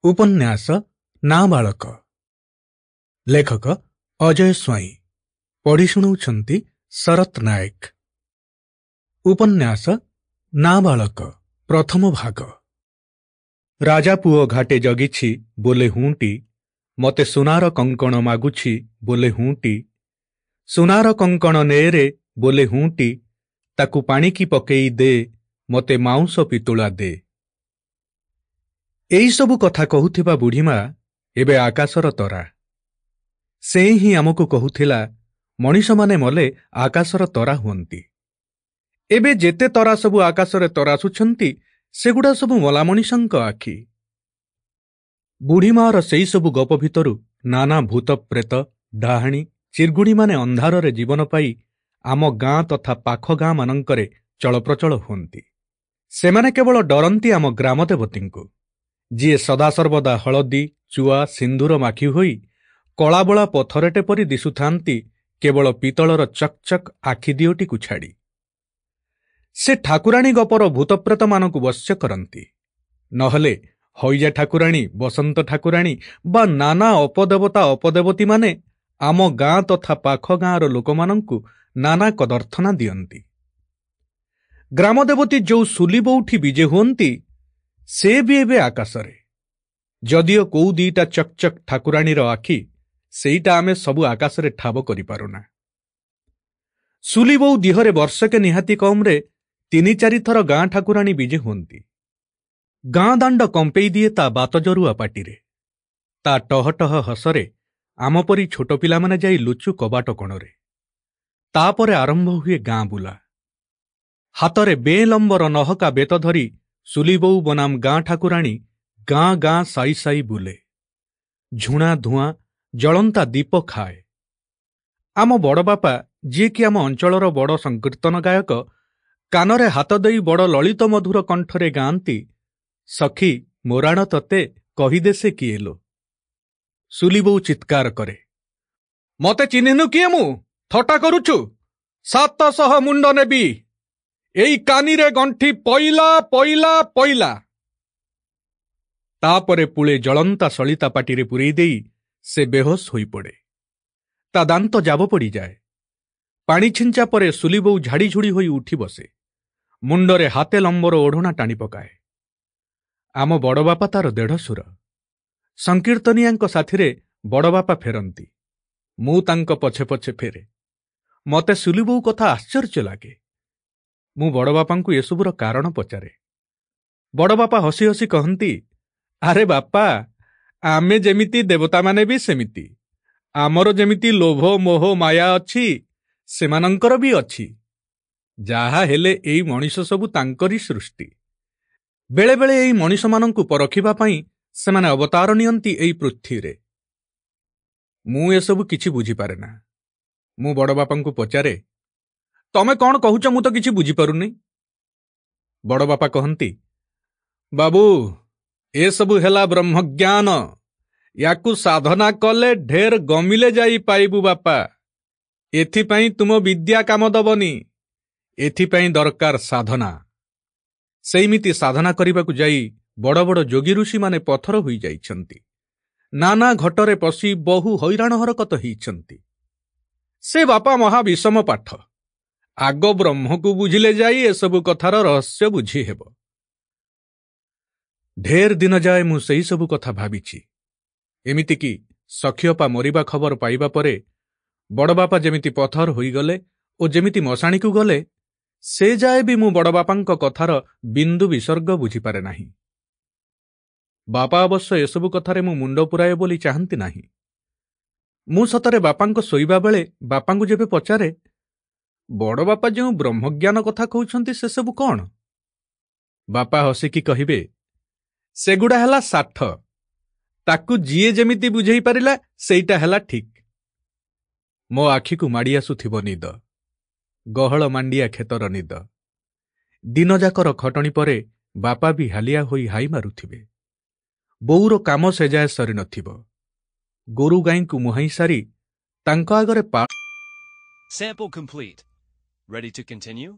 ଉପନ୍ୟାସ ନାବାଳକ, ଲେଖକ ଅଜୟ ସ୍ୱାଇଁ, ପଢ଼ି ଶୁଣାଉଛନ୍ତି ଶରତ ନାୟକ। ଉପନ୍ୟାସ ନାବାଳକ ପ୍ରଥମ ଭାଗ। ରାଜା ପୁଅ ଘାଟେ ଜଗିଛି ବୋଲେ ହୁଁଟି, ମତେ ସୁନାର କଙ୍କଣ ମାଗୁଛି ବୋଲେ ହୁଁଟି, ସୁନାର କଙ୍କଣ ନେରେ ବୋଲେ ହୁଁଟି, ତାକୁ ପାଣିକି ପକେଇ ଦେ, ମତେ ମାଉଁସ ପିତୁଳା ଦେ। ଏଇସବୁ କଥା କହୁଥିବା ବୁଢ଼ୀମା ଏବେ ଆକାଶର ତରା। ସେ ହିଁ ଆମକୁ କହୁଥିଲା, ମଣିଷମାନେ ମଲେ ଆକାଶର ତରା ହୁଅନ୍ତି। ଏବେ ଯେତେ ତରା ସବୁ ଆକାଶରେ ତରାସୁଛନ୍ତି, ସେଗୁଡ଼ା ସବୁ ମଲା ମଣିଷଙ୍କ ଆଖି। ବୁଢ଼ୀମାର ସେଇସବୁ ଗପ ଭିତରୁ ନାନା ଭୂତ, ପ୍ରେତ, ଡାହାଣୀ, ଚିର୍ଗୁଣୀମାନେ ଅନ୍ଧାରରେ ଜୀବନ ପାଇ ଆମ ଗାଁ ତଥା ପାଖ ଗାଁମାନଙ୍କରେ ଚଳପ୍ରଚଳ ହୁଅନ୍ତି। ସେମାନେ କେବଳ ଡରନ୍ତି ଆମ ଗ୍ରାମଦେବତୀଙ୍କୁ, ଯିଏ ସଦାସର୍ବଦା ହଳଦୀ, ଚୁଆ, ସିନ୍ଦୁର ମାଖି ହୋଇ କଳାବଳା ପଥରଟେ ପରି ଦିଶୁଥାନ୍ତି, କେବଳ ପିତ୍ତଳର ଚକ୍ ଚକ୍ ଆଖି ଦିଓଟିକୁ ଛାଡ଼ି। ସେ ଠାକୁରାଣୀ ଗପର ଭୂତପ୍ରେତମାନଙ୍କୁ ବଶ୍ୟ କରନ୍ତି। ନହେଲେ ହଇଜା ଠାକୁରାଣୀ, ବସନ୍ତ ଠାକୁରାଣୀ ବା ନାନା ଅପଦେବତା ଅପଦେବତୀମାନେ ଆମ ଗାଁ ତଥା ପାଖ ଗାଁର ଲୋକମାନଙ୍କୁ ନାନା କଦର୍ଥନା ଦିଅନ୍ତି। ଗ୍ରାମଦେବତୀ ଯୋଉ ସୁଲିବୋଉଠି ବିଜେ ହୁଅନ୍ତି, ସେ ବି ଏବେ ଆକାଶରେ। ଯଦିଓ କୋଉ ଦିଟା ଚକ୍ ଚକ୍ ଠାକୁରାଣୀର ଆଖି, ସେଇଟା ଆମେ ସବୁ ଆକାଶରେ ଠାବ କରିପାରୁନା। ସୁଲିବୋଉ ଦିହରେ ବର୍ଷକେ ନିହାତି କମ୍ରେ 3-4 ଥର ଗାଁ ଠାକୁରାଣୀ ବିଜେ ହୁଅନ୍ତି। ଗାଁ ଦାଣ୍ଡ କମ୍ପେଇ ଦିଏ ତା ବାତଜରୁଆ ପାଟିରେ। ତା ଟହ ଟହ ହସରେ ଆମ ପରି ଛୋଟ ପିଲାମାନେ ଯାଇ ଲୁଚୁ କବାଟ କୋଣରେ। ତାପରେ ଆରମ୍ଭ ହୁଏ ଗାଁ ବୁଲା। ହାତରେ ବେଲମ୍ବର ନହକା ବେତ ଧରି ସୁଲିବୋଉ ବନାମ ଗାଁ ଠାକୁରାଣୀ ଗାଁ ଗାଁ ସାଇ ସାଇ ବୁଲେ। ଝୁଣା ଧୂଆଁ ଜଳନ୍ତା ଦୀପ ଖାଏ। ଆମ ବଡ଼ବାପା, ଯିଏକି ଆମ ଅଞ୍ଚଳର ବଡ଼ ସଂକୀର୍ତ୍ତନ ଗାୟକ, କାନରେ ହାତ ଦେଇ ବଡ଼ ଲଳିତ ମଧୁର କଣ୍ଠରେ ଗାଆନ୍ତି, ସଖୀ ମୋରାଣ ତତେ କହିଦେ ସେ କିଏ ଲୋ। ସୁଲିବୋଉ ଚିତ୍କାର କରେ, ମତେ ଚିହ୍ନିନୁ କିଏ ମୁଁ? ଥଟା କରୁଛୁ? 700 ମୁଣ୍ଡ ନେବି, ଏଇ କାନିରେ ଗଣ୍ଠି ପଇଲା ପଇଲା ପଇଲା। ତାପରେ ପୁଳେ ଜଳନ୍ତା ସଳିତା ପାଟିରେ ପୂରେଇ ଦେଇ ସେ ବେହୋସ ହୋଇପଡ଼େ। ତା ଦାନ୍ତ ଜାବ ପଡ଼ିଯାଏ। ପାଣି ଛିଞ୍ଚା ପରେ ସୁଲିବୋଉ ଝାଡ଼ିଝୁଡ଼ି ହୋଇ ଉଠି ବସେ। ମୁଣ୍ଡରେ ହାତେ ଲମ୍ବର ଓଢ଼ଣା ଟାଣି ପକାଏ। ଆମ ବଡ଼ବାପା ତାର ଦେଢ଼ଶୁର। ସଂକୀର୍ତ୍ତନିଆଙ୍କ ସାଥିରେ ବଡ଼ବାପା ଫେରନ୍ତି। ମୁଁ ତାଙ୍କ ପଛେ ପଛେ ଫେରେ। ମତେ ସୁଲିବୋଉ କଥା ଆଶ୍ଚର୍ଯ୍ୟ ଲାଗେ। ମୁଁ ବଡ଼ବାପାଙ୍କୁ ଏସବୁର କାରଣ ପଚାରେ। ବଡ଼ବାପା ହସି ହସି କହନ୍ତି, ଆରେ ବାପା, ଆମେ ଯେମିତି ଦେବତାମାନେ ବି ସେମିତି। ଆମର ଯେମିତି ଲୋଭ ମୋହ ମାୟା ଅଛି, ସେମାନଙ୍କର ବି ଅଛି। ଯାହା ହେଲେ ଏଇ ମଣିଷ ସବୁ ତାଙ୍କରି ସୃଷ୍ଟି। ବେଳେବେଳେ ଏଇ ମଣିଷମାନଙ୍କୁ ପରଖିବା ପାଇଁ ସେମାନେ ଅବତାର ନିଅନ୍ତି ଏଇ ପୃଥିବୀରେ। ମୁଁ ଏସବୁ କିଛି ବୁଝିପାରେ ନା। ମୁଁ ବଡ଼ବାପାଙ୍କୁ ପଚାରେ, ତମେ କଣ କହୁଛ, ମୁଁ ତ କିଛି ବୁଝିପାରୁନି। ବଡ଼ବାପା କହନ୍ତି, ବାବୁ, ଏସବୁ ହେଲା ବ୍ରହ୍ମଜ୍ଞାନ। ୟାକୁ ସାଧନା କଲେ ଢେର ଗମିଲେ ଯାଇ ପାଇବୁ ବାପା। ଏଥିପାଇଁ ତୁମ ବିଦ୍ୟା କାମ ଦବନି। ଏଥିପାଇଁ ଦରକାର ସାଧନା। ସେଇମିତି ସାଧନା କରିବାକୁ ଯାଇ ବଡ଼ ବଡ଼ ଯୋଗୀ ଋଷିମାନେ ପଥର ହୋଇଯାଇଛନ୍ତି। ନାନା ଘଟରେ ପଶି ବହୁ ହଇରାଣ ହରକତ ହେଇଛନ୍ତି। ସେ ବାପା ମହାବିଷମ ପାଠ। ଆଗ ବ୍ରହ୍ମକୁ ବୁଝିଲେ ଯାଇ ଏସବୁ କଥାର ରହସ୍ୟ ବୁଝି ହେବ। ଢେର ଦିନ ଯାଏ ମୁଁ ସେହିସବୁ କଥା ଭାବିଛି। ଏମିତିକି ସଖିଅପା ମରିବା ଖବର ପାଇବା ପରେ ବଡ଼ବାପା ଯେମିତି ପଥର ହୋଇଗଲେ ଓ ଯେମିତି ମଶାଣିକୁ ଗଲେ, ସେ ଯାଏ ବି ମୁଁ ବଡ଼ବାପାଙ୍କ କଥାର ବିନ୍ଦୁ ବିସର୍ଗ ବୁଝିପାରେ ନାହିଁ। ବାପା ଅବଶ୍ୟ ଏସବୁ କଥାରେ ମୁଁ ମୁଣ୍ଡ ପୁରାଏ ବୋଲି ଚାହାନ୍ତି ନାହିଁ। ମୁଁ ସତରେ ବାପାଙ୍କ ଶୋଇବା ବେଳେ ବାପାଙ୍କୁ ଯେବେ ପଚାରେ, ବଡ଼ବାପା ଯେଉଁ ବ୍ରହ୍ମଜ୍ଞାନ କଥା କହୁଛନ୍ତି ସେସବୁ କଣ? ବାପା ହସିକି କହିବେ, ସେଗୁଡ଼ା ହେଲା ସାଠ। ତାକୁ ଯିଏ ଯେମିତି ବୁଝେଇ ପାରିଲା ସେଇଟା ହେଲା ଠିକ୍। ମୋ ଆଖିକୁ ମାଡ଼ି ଆସୁଥିବ ନିଦ, ଗହଳ ମାଣ୍ଡିଆ କ୍ଷେତର ନିଦ। ଦିନଯାକର ଖଟଣି ପରେ ବାପା ବି ହାଲିଆ ହୋଇ ହାଇ ମାରୁଥିବେ। ବୋଉର କାମ ସେଯାଏ ସରିନଥିବ। ଗୋରୁ ଗାଈଙ୍କୁ ମୁହାଁଇ ସାରି ତାଙ୍କ ଆଗରେ Sample complete. Ready to continue?